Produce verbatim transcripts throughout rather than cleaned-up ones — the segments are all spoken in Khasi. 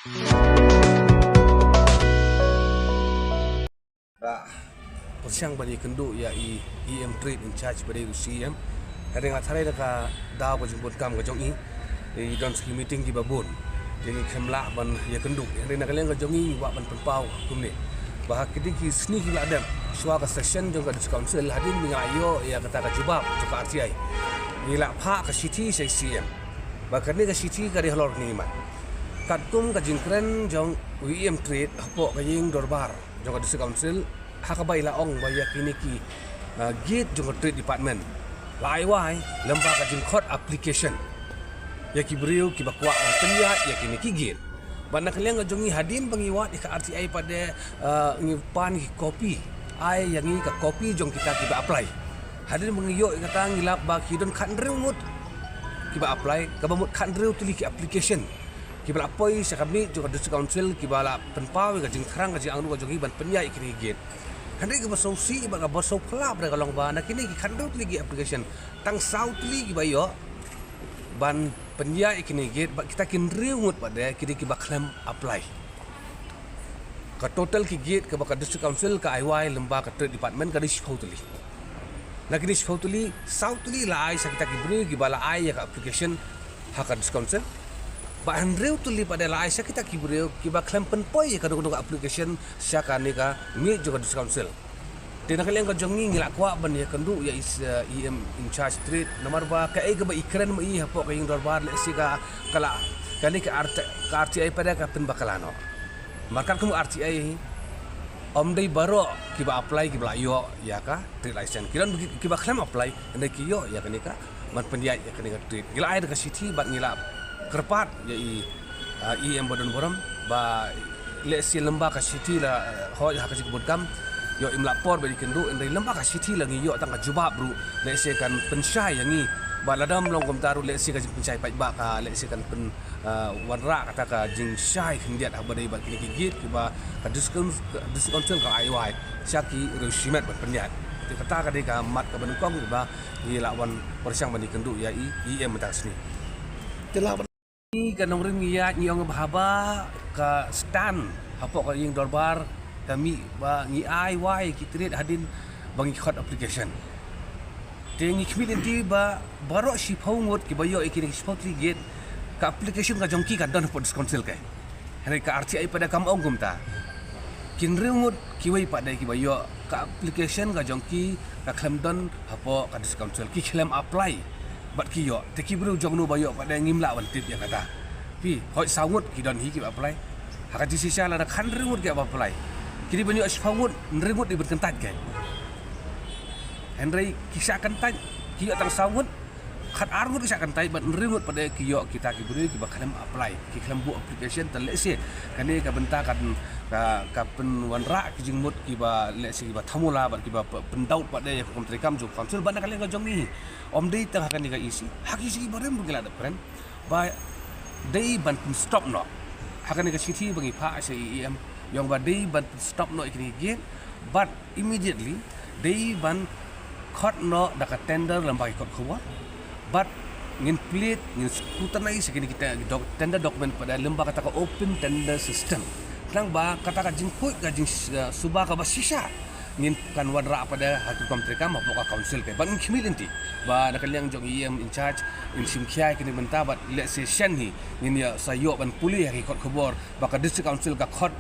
Pyrshang ban ïakynduh ïa i EM Trade in charge ba dei u CEM. Hynrei nga tharai da ka daw ka jingbun kam ka jong i, i don sa ki meeting kiba bun. Te ngi khlem lah ban ïakynduh. Hynrei na ka liang ka jong i ngi kwah ban pynpaw kumne, ba ha kine ki sngi kiba la dep, shuwa ka session jong ka District Council, hadien ba ngi la ïoh ïa kata ka jubab jong ka RTI, ngi la phah ka shithi sha i CEM ba kane ka shithi ka dei halor kine ki mat. Katkum ka jingkren jong u EM Trade hapoh ka ïing dorbar jong ka District Council, ha kaba i la ong ba ïa kine ki, ah, gate jong ka Trade Department la ai wai lem bad ka jingkhot application ïa ki briew kiba kwah ban pynïaid ïa kine ki gate. Bad na ka liang ka jong ngi, hadien ba ngi wad ïa ka RTI pat de, ah, ngi pan ki copy, ai ïa ngi ka copy jong kita kiba apply. Hadien ba ngi ïoh ïa kata, ngi lap ba ki don khathynriew ngut kiba apply, kaba mut khathynriew tylli ki application kiba la poi sha ka miej jong ka District Council, kiba la pynpaw ïa ka jingthrang, ka jingangnud ka jong ki ban pynïaid ïa kine ki gate. Hynrei kaba sngewsih bad kaba sngewphylla pat ka long ba na kine ki khathynriew tylli ki application, tang saw tylli kiba ïoh ban pynïaid ïa kine ki gate, bad kita ki hynriew ngut pat de ki dei kiba khlem apply. Ka total ki gate kaba ka District Council ka ai wai lem bad ka Trade Department ka dei shiphew tylli. Na kine shiphew tylli, saw tylli la ai sha kita ki briew kiba la ai ïa ka application ha ka District Council. Bad hynriew tylli pat de la ai sha kita ki briew kiba khlem pynpoi ïa kano kano ka application sha kane ka miej jong ka District Council. Te na ka liang ka jong ngi, ngi la kwah ban ïakynduh ïa i, eh, EM in charge Trade, namar ba kaei kaba i kren ma i hapoh ka ïing dorbar, lehse ka, ka la, kane ka RT, ka RTI pat de ka pynbakla noh. Namar katkum ka RTI, ym dei baroh kiba apply kiba la ïoh ïa ka trade license. Ki don ki, kiba khlem apply, hynrei ki ïoh ïa kane ka ban pynïaid ïa kane ka trade. Ngi la ai da ka shithi bad ngi la kyrpad ïa i, ah, EM ba don burom ba lehse lem bad ka shithi la, eh, hoi ha ka jingbun kam, ïoh im lah por ba ïakynduh, hynrei lem bad ka shithi la ngi ïoh tang ka jubab ruh, lehse kan pynshai ïa ngi. Bad lada ym long kumta ruh, lehse ka jingpynshai paidbah ka, lehse kan pyn, ah, wanrah kata ka jingshai khyndiat haba dei bad kine ki gate kiba ka District, District Council ka ai wai sha ki riew shimet ban pynïaid. Te kata ka dei ka mat kaba nyngkong kaba ngi la wan pyrshang ban ïakynduh ïa i EM mynta ka sngi. Te la ban, ngi ka nongrim ngi ïaid, ngi ong ba haba ka stand hapoh ka ïing dorbar ka mih ba ngi ai wai ki trade hadien ba ngi khot application. Te ngi khmih lynti ba baroh shiphew ngut kiba ïoh ïa kine ki shiphew tylli ki gate, ka application ka jong ki ka don hapoh District Council ka. Hynrei ka RTI pat de kam ong kumta. Ki hynriew ngut kiwei pat de kiba ïoh ka application ka jong ki ka khlem don hapoh ka District Council, ki khlem apply bad ki ïoh. Te ki briew jong no ba ïoh pat de ngim lah ban tip ïa kata. Phi, hoi saw ngut ki don hi kiba apply. Ha ka jingshisha lada khathynriew ngut kiba apply, ki dei ban ïoh shiphew ngut, hynriew ngut dei ban kyntait ka. Hynrei ki shah kyntait, ki ïoh tang saw ngut, khatar ngut ki shah kyntait bad hynriew ngut pat de ki ïoh kita ki briew kiba khlem apply, ki khlem buh application. Te lehse kane ka bynta kan, ka, ka pynwanrah ki jingmut kiba lehse kiba thamula bad kiba p-, pyndaut pat de ïa ka kum treikam jong ka council. Bad na ka liang ka jong ngi, ym dei tang ha kane ka EC, ha ki EC barim ruh ngi la dep kren ba dei ban pynstop noh. Ha kane ka shithi ba ngi phah sha i EM, ïa ong ba dei ban pynstop noh ïa kine ki gate bad immediately dei ban khot noh da ka tender lem bad ki kot khubor. Bad ngin plie, ngin scrutinize ïa kine ki te-, doc-, tender document pat de lem bad kata ka open tender system. Khnang ba kata ka jingkhuid ka jing, eh, suba kaba shisha ngin kan wanrah pat de ha ki rukom treikam hapoh ka council ka. Bad ngin khmih lynti ba na ka liang jong i EM in charge in shim khia ïa kine ki bynta bad lehse shen hi ngin ïa sa ïoh ban pule ha ki kot khubor ba ka district council ka khot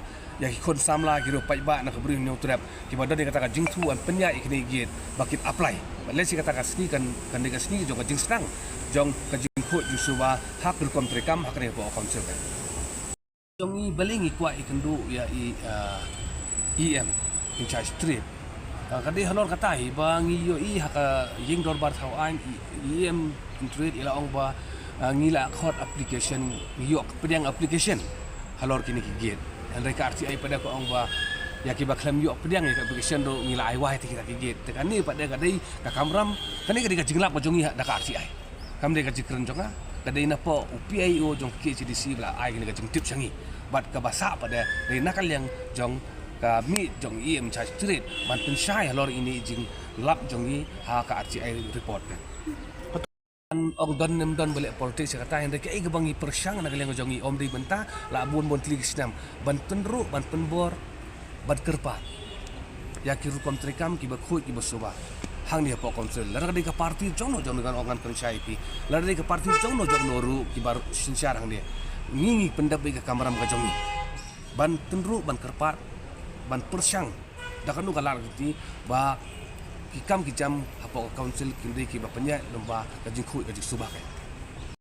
ïa ki khun samla, ki riew paidbah na ka Bri u Hynñiewtrep kiba don ïa kata ka jingthmu ban pynïaid ïa kine ki gate ba kin apply. Bad lehse kata ka sngi kan, kan dei ka sngi jong ka jingsdang jong ka jingkhuid jingsuba ha ki rukom treikam ha kane hapoh ka council ka. Jong ngi balei ngi kwah ïakynduh ïa i, ah, EM in charge trade. Ah, ka dei halor kata hi ba ngi ïohi ha ka ïing dorbar thaw aiñ, i, EM in trade i la ong ba, ah, ngi la khot application, ngi ïoh pdiang application halor kine ki gate. Hynrei ka RTI pat de ka ong ba ïa kiba khlem ïoh pdiang ïa ka application ruh ngi la ai wai ïa kita ki gate. Te kane pat de ka dei ka kamram, kane ka dei ka jinglap ka jong ngi ha, da ka RTI. Kam dei ka jingkren jong nga, ka dei napoh u PIO jong ka KHADC ba la ai kane ka jingtip sha ngi. Bad kaba sah pat de dei na ka liang jong ka mih jong i EM in charge trade ban pynshai halor ine i jinglap jong ngi ha ka RTI report ka. Ong don ne ym don ba leh politics ïa kata, hynrei kaei kaba ngi pyrshang na ka liang ka jong ngi, ym dei mynta, la bun bun tylli ki snem, ban pynruh, ban pynbor, ban kyrpad ïa ki rukom treikam kiba khuid kiba suba hangne hapoh council. Lada ka dei ka party jong no jong no, ngan ong ngan kren shai ïa phi, lada ka dei ka party jong no jong no ruh kiba synshar hangne, ngi ngi pyndep ïa ka kamram ka jong ngi ban pynruh, ban kyrpad, ban pyrshang da kano ka lad ka kti ba ki kam ki jam hapoh ka council kin dei kiba pynïaid lyngba ka jingkhuid ka jingsuba ka.